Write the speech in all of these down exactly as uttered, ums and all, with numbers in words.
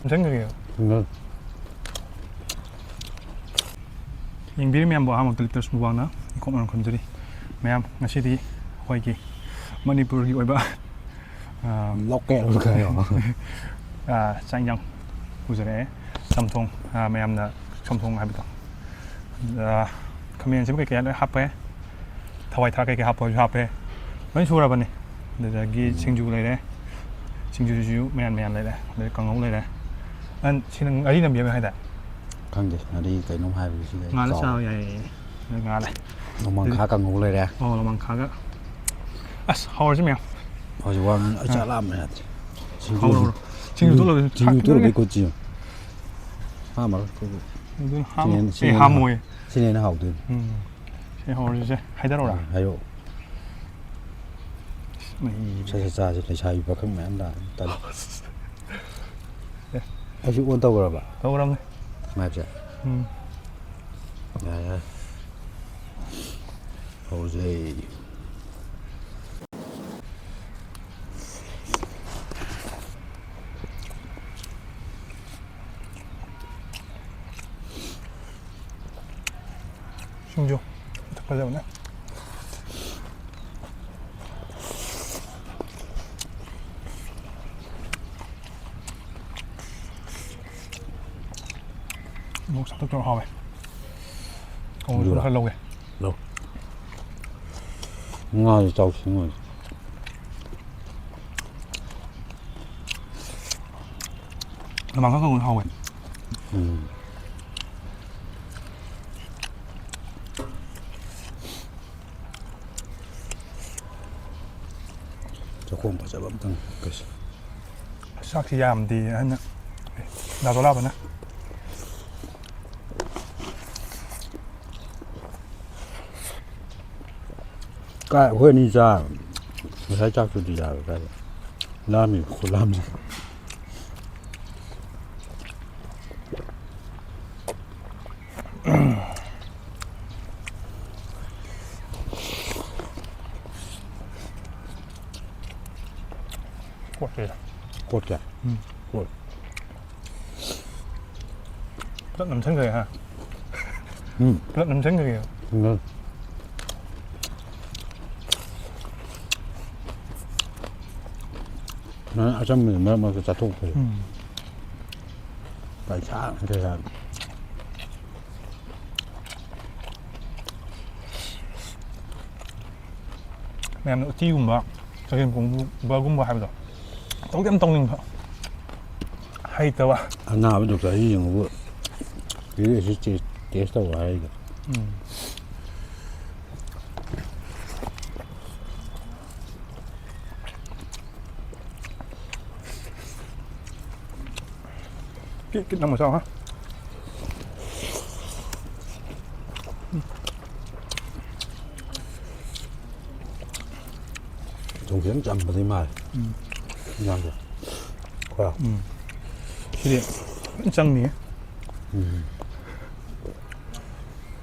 ꯆꯪꯈ꯭ꯔꯒꯦ꯫ ꯎꯝ꯫ ꯌꯦꯡꯕꯤꯔꯤ ꯃꯌꯥꯝꯕꯨ ꯑꯍꯥꯟꯕ ꯀꯂꯦꯛꯇꯔꯁ ꯃꯨꯛꯕꯥꯡꯅ ꯏꯈꯣꯝ ꯑꯣꯏꯅ ꯈꯨꯝꯖꯔꯤ꯫ ꯃꯌꯥꯝ, ꯉꯁꯤꯗꯤ ꯑꯩꯈꯣꯏꯒꯤ ꯃꯅꯤꯄꯨꯔꯒꯤ ꯑꯣꯏꯕ, ꯑꯥ, ꯂꯣꯀꯦꯜ ꯀꯩꯅꯣ꯫ ꯑꯥ, ꯆꯥꯛ ꯏꯟꯖꯥꯡ ꯄꯨꯖꯔꯛꯑꯦ꯫ ꯆꯝꯊꯣꯡ, ꯑꯥ, ꯃꯌꯥꯝꯅ ꯆꯝꯊꯣꯡ ꯍꯥꯏꯕꯗꯣ꯫ ꯑꯥ, ꯈꯥꯃꯦꯟ ꯑꯁꯤꯟꯕ ꯀꯩꯀꯩ ꯂꯣꯏ ꯍꯥꯞꯄꯦ꯫ ꯊꯋꯥꯏ ꯊꯔꯥꯛ ꯀꯩꯀꯩ ꯍꯥꯞꯄꯁꯨ ꯍꯥꯞꯄꯦ꯫ ꯂꯣꯏ ꯁꯨꯔꯕꯅꯤ꯫ ꯑꯗꯨꯗꯒꯤ ꯎꯝ꯫ ꯁꯤꯡꯖꯨ ꯂꯩꯔꯦ꯫ ꯁꯤꯡꯖꯨꯁꯤꯁꯨ ꯃꯌꯥꯟ ꯃꯌꯥꯟ ꯂꯩꯔꯦ꯫ ꯑꯗꯩ ꯀꯥꯡꯉꯧ ꯂꯩꯔꯦ꯫ ꯅꯪ ꯁꯤ ꯅꯪ ꯉꯥꯔꯤ ꯅꯝꯕꯤ ꯑꯃ ꯍꯥꯏꯗꯥꯏ? ꯈꯪꯗꯦ꯫ ꯉꯥꯔꯤ ꯀꯩꯅꯣꯝ ꯍꯥꯏꯕꯅꯤ ꯁꯤꯗꯤ ꯑꯩ ꯉꯥꯜꯂ ꯀꯥꯎꯔꯦ꯫ ꯆꯥꯕ ꯌꯥꯏꯌꯦ꯫ ꯑꯗꯨ ꯉꯥꯜꯂꯦ꯫ ꯅꯣꯡꯃꯪꯈꯥ ꯀꯥꯡꯉꯧ ꯂꯩꯔꯦ꯫ ꯑꯣ, ꯅꯣꯡꯃꯪꯈꯥꯒ꯫ ꯑꯁ, ꯍꯥꯎꯔꯁꯤ ꯃꯌꯥꯝ꯫ ꯍꯧꯖꯤꯛ ꯋꯥ ꯉꯥꯡ-, ꯑꯩ ꯆꯥꯛ ꯑꯥ꯫ ꯂꯥꯝꯃꯦ ꯌꯥꯗ꯭ꯔꯦ꯫ ꯁꯤꯡꯖꯨ ꯍꯥꯎꯔꯣ, ꯍꯥꯎꯔꯣ꯫ ꯁꯤꯡꯖꯨ ꯁꯤꯡꯖꯨ ꯇꯣꯠꯂꯣ꯫ ꯇꯤꯡꯉꯨ ꯇꯣꯠꯂꯨꯕꯩ ꯈꯨꯠꯁꯤ ꯌꯦꯡꯉꯨ꯫ ꯍꯥꯝꯃꯔꯣꯏ ꯈꯨꯠꯄꯨ꯫ ꯑꯗꯨꯅ ꯍꯥꯝꯃꯣ꯫ ꯁꯤꯅ ꯍꯦꯟꯅ, ꯁꯤꯅ ꯑꯦ, ꯍꯦꯟꯅ ꯍꯥꯝꯃꯣꯏꯌꯦ꯫ ꯍꯥꯎ-, ꯁꯤꯅ ꯍꯦꯟꯅ ꯍꯥꯎꯗꯣꯏꯅꯤ꯫ ꯎꯝ꯫ ꯁꯤ ꯍꯧꯔꯁꯤꯁꯦ꯫ ꯍꯥꯏꯗꯔꯛꯑꯣꯔꯥ? ꯎꯝ, ꯍꯥꯏꯔꯛꯑꯣ꯫ ꯃꯍꯤ꯫ ꯁꯠ ꯁꯠ ꯆꯥꯁꯦ꯫ ꯂꯩꯁꯥꯕꯤ ꯄꯥꯈꯪ ꯃꯌꯥꯝ ꯂꯥꯛꯑꯅꯤ꯫ ꯇꯜꯂꯤ꯫ ꯑꯦ꯫ ꯑꯩꯁꯨ ꯑꯣꯟ ꯇꯧꯈ꯭ꯔꯕ? ꯇꯧꯈ꯭ꯔꯕꯅꯦ꯫ ꯃꯥꯏꯞꯁꯦ? ꯎꯝ꯫ ꯌꯥꯔꯦ, ꯌꯥꯔꯦ꯫ ꯍꯧꯔꯁꯦ꯫ ꯁꯤꯡꯖꯨ ꯐꯖꯕꯅꯦ꯫ ꯃꯣꯔꯣꯛ ꯁꯥꯇꯛ ꯇꯧꯔ ꯍꯥꯎꯋꯦ꯫ ꯀꯥꯡꯉꯧꯁꯨ ꯑꯗꯨꯔꯣ? ꯈꯔ ꯂꯧꯒꯦ꯫ ꯂꯧ꯫ ꯉꯥꯁꯨ ꯆꯥꯎꯁꯤ, ꯉꯥꯁꯨ꯫ ꯅꯣꯡꯃꯥꯡꯈꯥ ꯀꯥꯡꯉꯧ ꯍꯥꯎꯋꯦ꯫ ꯎꯝ꯫ ꯆꯥꯛꯈꯣꯝ ꯐꯖꯕ ꯑꯝꯇꯪ ꯀꯩꯁꯦ꯫ ꯆꯥꯛꯁꯤ ꯌꯥꯝꯗꯦ ꯍꯥꯏꯅ ꯗꯥ ꯗꯣꯂꯥꯕꯅ꯫ ꯀꯥꯏ ꯑꯩꯈꯣꯏ ꯑꯅꯤ ꯆꯥ-, ꯉꯁꯥꯏ ꯆꯥꯛꯇꯨꯗꯤ ꯌꯥꯔꯣꯏ ꯀꯥꯏꯗ꯫ ꯂꯥꯝꯃꯤ ꯈꯨꯂꯥꯝꯁꯦ꯫ ꯀꯣꯠꯀꯦ꯫ ꯀꯣꯠꯀꯦ? ꯎꯝ꯫ ꯀꯣꯠ꯫ ꯄꯨꯂꯞ ꯅꯝꯁꯤꯟꯈ꯭ꯔꯦ ꯍꯥ? ꯎꯝ ꯄꯨꯂꯞ ꯅꯝꯁꯤꯟꯈ꯭ꯔꯦ꯫ ꯎꯝ ꯅꯪ ꯑꯆꯝꯕꯗꯤ ꯃꯔꯛ ꯃꯔꯛꯇ ꯆꯥꯊꯣꯛꯄ ꯐꯩ꯫ ꯎꯝ ꯄꯩꯁꯥ ꯀꯩ ꯍꯥꯏ꯫ ꯃꯌꯥꯝꯅ ꯎꯇꯤꯒꯨꯝꯕ ꯆꯒꯦꯝ ꯄꯣꯝꯕꯒꯨꯝꯕ ꯍꯥꯏꯕꯗꯣ ꯇꯧꯗꯤ ꯌꯥꯝ ꯇꯧꯅꯤꯡꯕ ꯍꯩꯇꯕ꯫ ꯑꯅꯥꯕ ꯗꯣꯛꯇꯔꯗ ꯌꯦꯡꯉꯨꯕꯨ ꯌꯨꯔꯤꯛ ꯑꯦꯁꯤꯠ ꯇꯦꯁ ꯇꯧꯕ ꯍꯥꯏꯔꯤꯗꯣ꯫ ꯎꯝ ꯀꯤꯠ ꯀꯤꯠ ꯅꯝꯃ ꯆꯥꯎ ꯍꯥ꯫ ꯊꯣꯡ ꯈꯤꯇꯪ ꯆꯝꯕꯗꯤ ꯃꯥꯜꯂꯦ꯫ ꯎꯝ ꯏꯟꯖꯥꯡꯁꯦ ꯈꯔ ꯎꯝ ꯁꯤꯗꯤ ꯐꯖꯅ ꯆꯪꯅꯤꯌꯦ꯫ ꯎꯝ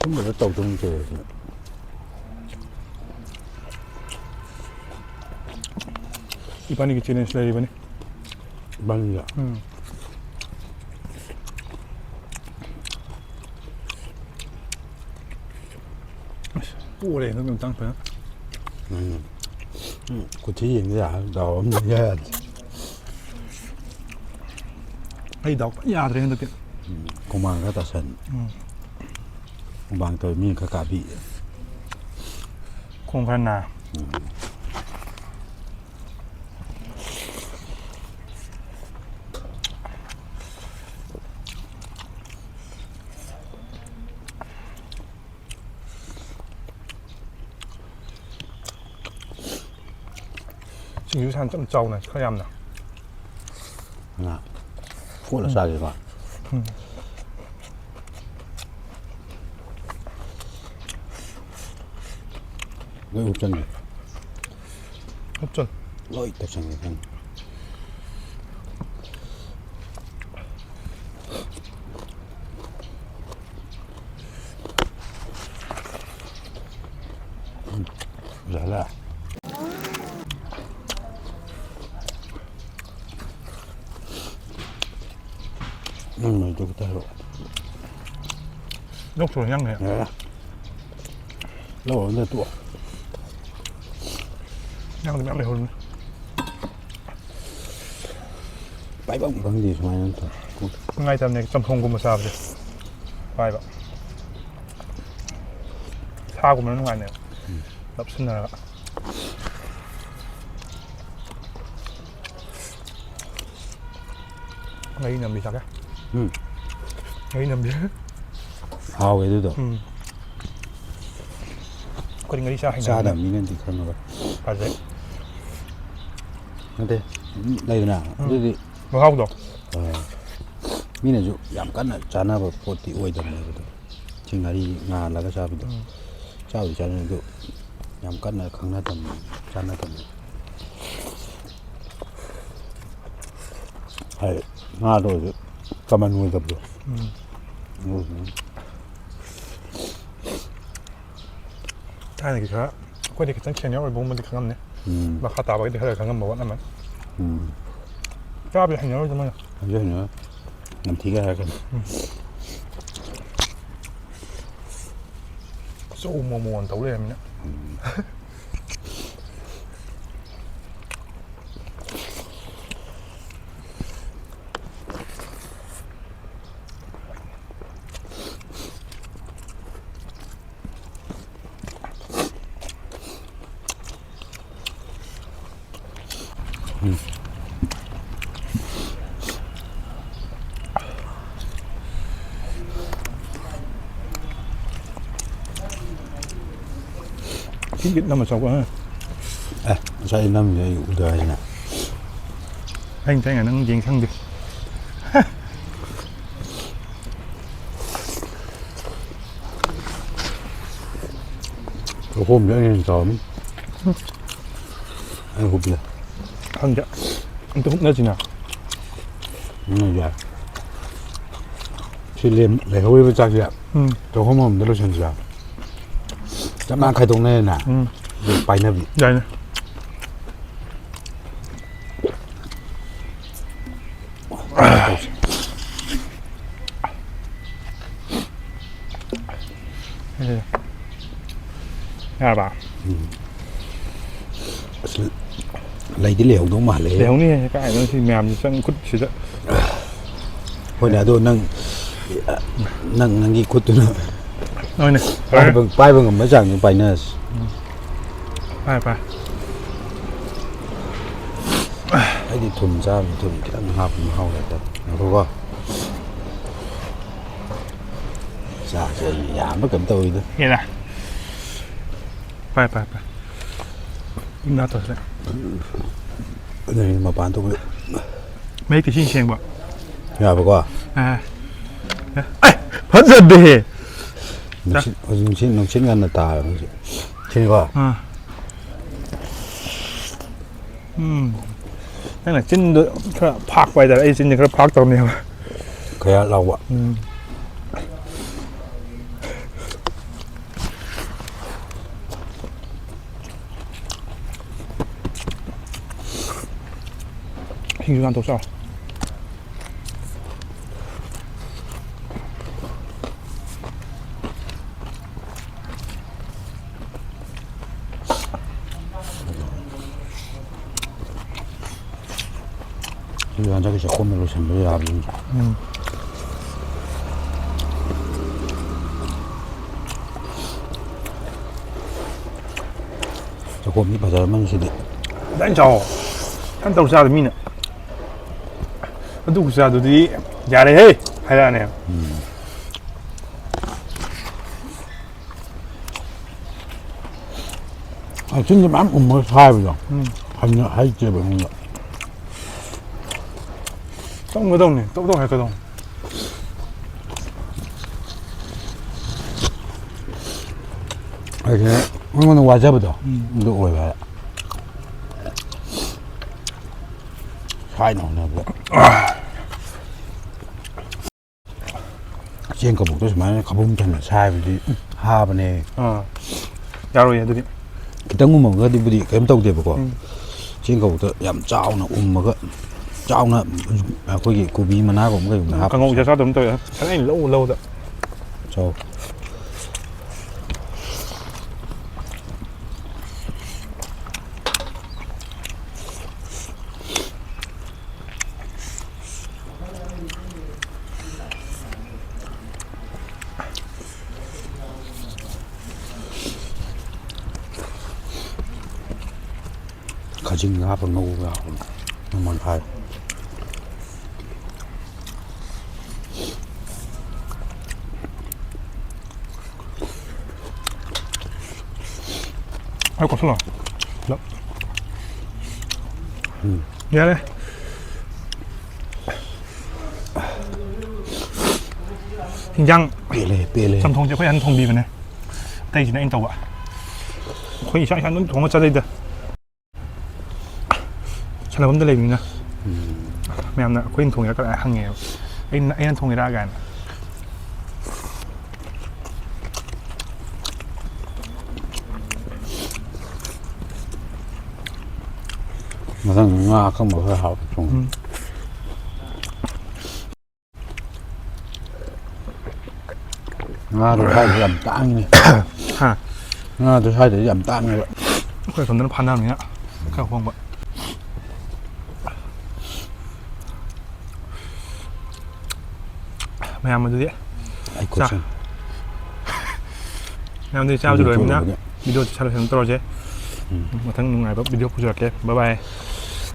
ꯁꯨꯝꯕꯗ ꯇꯧꯗꯧꯅꯤ ꯇꯧꯔꯤꯁꯦ꯫ ꯏꯕꯥꯅꯤꯒꯤ ꯆꯦꯂꯦꯟꯖ ꯂꯩꯔꯤꯕꯅꯤ꯫ ꯏꯕꯥꯅꯤꯒ ꯎꯝ ꯑꯁ ꯄꯣꯔꯦ ꯍꯟꯗꯛꯀꯤ ꯃꯇꯥꯡ ꯐꯖꯅ꯫ ꯅꯪ ꯎꯝ ꯈꯨꯊꯤ ꯌꯦꯡꯗ ꯌꯥꯔ ꯗꯥꯎ ꯑꯃ ꯌꯥꯗ꯭ꯔꯦ꯫ ꯑꯩ ꯗꯥꯎ ꯐꯖꯅ ꯌꯥꯗ꯭ꯔꯦ ꯍꯟꯗꯛꯇꯤ꯫ ꯎꯝ ꯈꯣꯡꯃꯥꯡ ꯈꯔ ꯇꯥꯁꯟ꯫ ꯎꯝ ꯈꯣꯡꯃꯥꯡ ꯇꯧꯔ ꯃꯤꯅ ꯈꯔ ꯀꯥꯕꯤ꯫ ꯈꯣꯡ ꯈꯔ ꯅꯥ꯫ ꯎꯝ ꯁꯤꯡꯖꯨ ꯁꯥꯟ ꯆꯝ ꯆꯥꯎꯅ ꯈꯔ ꯌꯥꯝꯅ꯫ ꯉꯥ ꯀꯣꯠꯂ ꯆꯥꯒꯦꯀꯣ꯫ ꯎꯝ ꯂꯣꯏ ꯎꯞꯆꯟꯒꯦ꯫ ꯍꯥꯞꯆꯜ꯫ ꯂꯣꯏ ꯇꯧꯁꯟꯒꯦ ꯈꯪꯉꯦ꯫ ꯎꯝ, ꯌꯥꯔꯦ꯫ ꯅꯪ ꯅꯣꯏꯗꯨ ꯈꯤꯇ ꯍꯥꯏꯔꯛꯑꯣ꯫ ꯂꯧ ꯁꯨꯔ ꯌꯥꯝ ꯂꯩ꯫ ꯑꯦ꯫ ꯂꯧ ꯑꯃꯗ ꯇꯣꯛꯑꯣ꯫ ꯌꯥꯝꯗꯤ ꯃꯌꯥꯝ ꯂꯩꯍꯧꯔꯤꯅꯤ꯫ ꯄꯥꯏꯐꯝ ꯈꯪꯗꯦ ꯁꯨꯃꯥꯏꯅ ꯇꯧ꯫ ꯅꯨꯡꯉꯥꯏꯇꯕꯅꯦ ꯆꯝꯊꯣꯡꯒꯨꯝꯕ ꯆꯥꯕꯁꯦ꯫ ꯄꯥꯏꯕ꯫ ꯁꯥꯒꯨꯝꯕꯅ ꯅꯨꯡꯉꯥꯏꯅꯦꯕ꯫ ꯎꯝ꯫ ꯅꯞꯁꯤꯟꯅꯔꯒ꯫ ꯉꯥꯔꯤ ꯅꯝꯕꯤ ꯆꯥꯒꯦ꯫ ꯎꯝ꯫ ꯉꯥꯔꯤ ꯅꯝꯕꯤ꯫ ꯍꯥꯎꯋꯦ ꯑꯗꯨꯗꯣ꯫ ꯎꯝ꯫ ꯑꯩꯈꯣꯏꯗꯤ ꯉꯥꯔꯤ ꯆꯥ ꯍꯩꯅꯕꯅꯤꯅ꯫ ꯆꯥꯗꯕ ꯃꯤꯅꯗꯤ ꯈꯪꯉꯔꯣꯏ꯫ ꯐꯖꯩ꯫ ꯅꯠꯇꯦ, ꯂꯩꯗꯅ, ꯎꯝ꯫ ꯑꯗꯨꯗꯤ ꯃꯍꯥꯎꯗꯣ꯫ ꯑꯥ꯫ ꯃꯤꯅꯁꯨ ꯌꯥꯝ ꯀꯟꯅ ꯆꯥꯅꯕ ꯄꯣꯠꯇꯤ ꯑꯣꯏꯗꯕꯅꯦꯕ ꯑꯗꯣ꯫ ꯁꯤ ꯉꯥꯔꯤ ꯉꯥꯜꯂꯒ ꯆꯥꯕꯗꯣ꯫ ꯎꯝ꯫ ꯆꯥꯕꯨꯗꯤ ꯆꯥꯅꯩ ꯑꯗꯨ ꯌꯥꯝ ꯀꯟꯅ ꯈꯪꯅꯗꯕꯅꯤ, ꯆꯥꯅꯗꯕꯅꯤ꯫ ꯍꯥꯏꯗꯤ ꯉꯥꯗ ꯑꯣꯏꯔꯁꯨ ꯀꯃꯟ ꯑꯣꯏꯗꯕꯗꯣ꯫ ꯎꯝ꯫ ꯑꯗꯨꯗꯨꯅ꯫ ꯊꯥꯏꯅꯒꯤ ꯈꯔ ꯑꯩꯈꯣꯏꯗꯤ ꯈꯤꯇꯪ senior ꯑꯣꯏꯕꯒꯨꯝꯕꯗꯤ ꯈꯪꯉꯝꯅꯤ꯫ ꯎꯝ꯫ ꯃꯈꯥ ꯇꯥꯕꯒꯤꯗꯤ ꯈꯔ ꯈꯪꯉꯝꯕ ꯋꯥꯠꯂꯝꯃꯅꯤ꯫ ꯎꯝ꯫ ꯆꯥꯕꯗꯤ ꯍꯩꯅꯔꯣꯏꯗ ꯃꯣꯏꯅ꯫ ꯍꯩꯅꯔꯣꯏ, ꯍꯩꯅꯔꯣꯏ꯫ ꯅꯝꯊꯤꯒ ꯍꯥꯏꯔꯛꯀꯅꯤ꯫ ꯎꯝ꯫ ꯆꯧ ꯃꯣꯃꯣꯅ ꯇꯧ ꯂꯩꯔꯝꯃꯤꯅ꯫ ꯎꯝ꯫ ꯎꯝ꯫ ꯁꯤ ꯅꯝꯃ ꯆꯥꯎꯀꯣ, ꯍꯥ? ꯑꯦ, ꯉꯁꯥꯏ ꯅꯝꯃꯤꯗꯣ ꯑꯩ ꯎꯗ ꯍꯥꯏꯁꯤꯅ꯫ ꯑꯩꯅ ꯊꯥꯏꯅ ꯅꯪ ꯌꯦꯡ ꯁꯪꯗꯦ꯫ ꯂꯧꯈꯣꯝꯁꯦ ꯑꯩꯅ ꯍꯦꯟꯅ ꯆꯥꯎꯔꯝꯅꯤ꯫ ꯑꯩꯅ ꯍꯨꯞꯄꯤꯗ꯫ ꯈꯪꯗꯦ꯫ ꯑꯝꯇ ꯍꯨꯞꯅꯁꯤꯅ꯫ ꯎꯝ, ꯌꯥꯏ꯫ ꯁꯤ ꯂꯦꯝ-, ꯂꯩꯍꯧꯔꯤꯕ ꯆꯥꯛꯁꯦ ꯎꯝ꯫ ꯆꯥꯛꯈꯨꯝ ꯑꯃꯗ ꯂꯣꯏꯁꯤꯟꯁꯤꯔꯥ? ꯆꯞ ꯃꯥꯟꯅ ꯈꯥꯏꯗꯣꯛꯅꯔꯦꯅ꯫ ꯎꯝ꯫ ꯑꯗꯨꯒ ꯄꯥꯏꯅꯕꯤ꯫ ꯌꯥꯏꯅꯦ꯫ ꯇꯧꯁꯤ꯫ ꯍꯥꯏꯕ? ꯎꯝ꯫ ꯑꯁ, ꯂꯩꯗꯤ ꯂꯩꯍꯧꯗꯧ ꯃꯥꯜꯂꯦ꯫ ꯂꯩꯍꯧꯅꯤꯍꯦ, ꯀꯥꯏꯗꯅꯣ ꯁꯤ ꯃꯌꯥꯝꯁꯤ ꯆꯪ ꯈꯨꯠꯁꯤꯗ꯫ ꯍꯣꯏꯅꯦ, ꯑꯗꯣ ꯅꯪ, ꯅꯪ, ꯅꯪꯒꯤ ꯈꯨꯠꯇꯨꯅ ꯍꯣꯏꯅꯦ꯫ ꯄꯥꯏꯕ, ꯄꯥꯏꯕ ꯉꯝꯕ ꯆꯥꯡꯗꯣ ꯄꯥꯏꯅꯔꯁꯤ꯫ ꯎꯝ꯫ ꯄꯥꯏ, ꯄꯥꯏ꯫ ꯑꯩꯗꯤ ꯊꯨꯝ ꯆꯥꯕꯅꯤ, ꯊꯨꯝ ꯈꯤꯇꯪ ꯍꯥꯞꯄ ꯃꯍꯥꯎ ꯂꯩꯇꯦ꯫ ꯉꯥꯏꯈꯣꯀꯣ꯫ ꯆꯥꯛꯁꯦ ꯑꯩ ꯌꯥꯝꯕ ꯀꯩꯅꯣ ꯇꯧꯋꯤꯗ꯫ ꯍꯦꯔꯥ꯫ ꯄꯥꯏ, ꯄꯥꯏ, ꯄꯥꯏ꯫ ꯏꯃꯥ ꯇꯧꯁꯤꯜꯂꯦ꯫ ꯑꯗꯨꯅꯤ ꯃꯄꯥꯟ ꯊꯣꯛꯄꯗ꯫ ꯃꯌꯦꯛꯇꯤ ꯁꯤ ꯁꯦꯡꯕ꯫ ꯌꯥꯕꯀꯣ? ꯑꯥ꯫ ꯑꯦ, ꯐꯖꯗꯦꯍꯦ꯫ ꯅꯨꯡꯁꯤꯠ, ꯍꯧꯖꯤꯛ ꯅꯨꯡꯁꯤꯠ, ꯅꯨꯡꯁꯤꯠ ꯉꯟꯅ ꯇꯥꯔꯕ ꯍꯧꯖꯤꯛ꯫ ꯁꯤꯅꯤꯀꯣ? ꯑꯥ꯫ ꯎꯝ꯫ ꯅꯪꯅ ꯆꯤꯟꯗꯣ ꯈꯔ ꯐꯥꯛꯄ ꯍꯥꯏꯇꯥꯔꯦ, ꯑꯩ ꯆꯤꯟꯁꯦ ꯈꯔ ꯐꯥꯛꯇꯕꯅꯦꯕ꯫ ꯈꯌꯥꯠ ꯂꯥꯎꯕ꯫ ꯎꯝ꯫ ꯁꯤꯡꯖꯨ ꯍꯥꯟ ꯇꯧ ꯆꯥꯎ꯫ ꯁꯤ ꯍꯟꯗꯛꯀꯤ ꯆꯥꯛꯈꯣꯝꯗ ꯂꯣꯏꯁꯤꯟꯕ ꯌꯥꯕꯁꯤꯡꯁꯦ꯫ ꯎꯝ꯫ ꯆꯥꯛꯈꯣꯝꯗꯤ ꯐꯖꯔꯝꯃꯅꯤ ꯁꯤꯗꯤ꯫ ꯐꯖꯅ ꯆꯥꯎ꯫ ꯐꯖꯅ ꯇꯧ ꯆꯥꯗ ꯃꯤꯅ꯫ ꯑꯗꯨ ꯈꯨꯆꯥꯗꯨꯗꯤ ꯌꯥꯔꯦꯍꯦ ꯍꯥꯏꯔꯛꯑꯅꯦꯕ꯫ ꯎꯝ꯫ ꯑ, ꯆꯤꯟꯗ ꯃꯌꯥꯝ ꯎꯝꯃꯒ ꯁꯥꯏꯕꯗꯣ꯫ ꯎꯝ꯫ ꯍꯩꯅ-, ꯍꯩꯇꯦꯕ ꯑꯩꯉꯣꯟꯗ꯫ ꯇꯧꯒꯗꯧꯅꯦ, ꯇꯧ ꯇꯧ ꯍꯥꯏꯔꯛꯀꯗꯧꯅꯦ꯫ ꯑꯩꯁꯦ ꯑꯩꯉꯣꯟꯗ ꯋꯥꯖꯕꯗꯣ, ꯎꯝ꯫ ꯑꯗꯨ ꯑꯣꯏꯕ ꯍꯥꯏꯔꯦ꯫ ꯁꯥꯏꯅ ꯍꯣꯠꯅꯕꯗ꯫ ꯆꯦꯡ ꯀꯕꯣꯛꯇꯣ ꯁꯨꯃꯥꯏꯅ ꯈꯕꯨꯝ ꯊꯟꯅ ꯁꯥꯏꯕꯗꯤ ꯍꯥꯕꯅꯦ꯫ ꯑꯥ, ꯌꯥꯔꯣꯏꯌꯦ ꯑꯗꯨꯗꯤ꯫ ꯈꯤꯇꯪ ꯎꯝꯃꯒꯗꯤꯕꯨꯗꯤ ꯀꯩꯝ ꯇꯧꯗꯦꯕꯀꯣ꯫ ꯎꯝ꯫ ꯆꯦꯡ ꯀꯕꯣꯛꯇ ꯌꯥꯝ ꯆꯥꯎꯅ ꯎꯝꯃꯒ, ꯆꯥꯎꯅ ꯑꯩꯈꯣꯏꯒꯤ ꯀꯣꯕꯤ ꯃꯅꯥꯒꯨꯝꯕ ꯀꯩꯒꯨꯝꯕ ꯍꯥꯞꯄ ꯀꯥꯡꯉꯧ ꯆꯥ ꯆꯥꯗꯕ ꯇꯧꯋꯦ꯫ ꯁꯅꯥ ꯂꯧ ꯂꯧꯗ꯫ ꯆꯥꯎ꯫ ꯈꯥꯖꯤꯡ ꯍꯥꯞꯄ ꯉꯧꯕ ꯌꯥꯎꯕꯅꯦ꯫ ꯃꯃꯜ ꯍꯥꯏ꯫ ꯑꯩ ꯀꯣꯠꯁꯜꯂꯣ꯫ ꯄꯨꯂꯞ꯫ ꯎꯝ꯫ ꯌꯥꯔꯦ꯫ ꯍꯤꯟꯖꯥꯡ ꯄꯦꯜꯂꯦ, ꯄꯦꯜꯂꯦ꯫ ꯆꯝꯊꯣꯡꯁꯦ ꯑꯩꯈꯣꯏ ꯑꯍꯟ ꯊꯣꯡꯕꯤꯕꯅꯦ꯫ ꯑꯇꯩꯁꯤꯅ ꯑꯩꯅ ꯇꯧꯕ꯫ ꯑꯩꯈꯣꯏ ꯏꯁꯥ ꯏꯁꯥꯅ ꯑꯗꯨꯝ ꯊꯣꯡꯉ ꯆꯥꯖꯩꯗ꯫ ꯁꯥꯟꯅꯐꯝꯗ ꯂꯩꯕꯅꯤꯅ꯫ ꯎꯝ꯫ ꯃꯌꯥꯝꯅ ꯑꯩꯈꯣꯏꯅ ꯊꯣꯡꯉꯤꯔ ꯀꯅꯥ ꯍꯪꯉꯦꯕ꯫ ꯑꯩꯅ, "ꯑꯩꯅ ꯊꯣꯡꯉꯤꯔ?" ꯀꯥꯏꯅ꯫ ꯃꯊꯪ ꯉꯥ ꯑꯀꯪꯕ ꯈꯔ ꯍꯥꯞꯄ ꯊꯣꯡꯉꯨ꯫ ꯎꯝ꯫ ꯉꯥꯗꯣ ꯁ꯭ꯋꯥꯏꯗ ꯌꯥꯝ ꯇꯥꯡꯉꯤ꯫ ꯍꯥ? ꯉꯥꯗꯣ ꯁ꯭ꯋꯥꯏꯗꯗꯤ ꯌꯥꯝ ꯇꯥꯡꯉꯦꯕ꯫ ꯑꯩꯈꯣꯏ ꯑꯁꯣꯝꯗꯅ ꯐꯥꯅꯕꯅꯤꯅ ꯈꯔ ꯍꯣꯡꯕ꯫ ꯃꯌꯥꯝ ꯑꯗꯨꯗꯤ ꯑꯩ ꯆꯥ-, ꯈꯨꯠꯁꯦ꯫ ꯃꯌꯥꯝ ꯑꯗꯨꯗꯤ ꯆꯥꯕꯁꯨ ꯂꯣꯏꯔꯕꯅꯤꯅ ꯌꯣꯠꯊꯣꯛꯎꯔꯕꯅꯦ꯫ Video ꯁꯤ ꯁ꯭ꯋꯥꯏꯗ ꯂꯣꯏꯁꯟꯅ ꯇꯧꯔꯁꯦ꯫ ꯎꯝ꯫ ꯃꯊꯪ ꯅꯨꯡꯉꯥꯏꯕ video ꯄꯨꯖꯔꯛꯀꯦ꯫ Bye bye꯫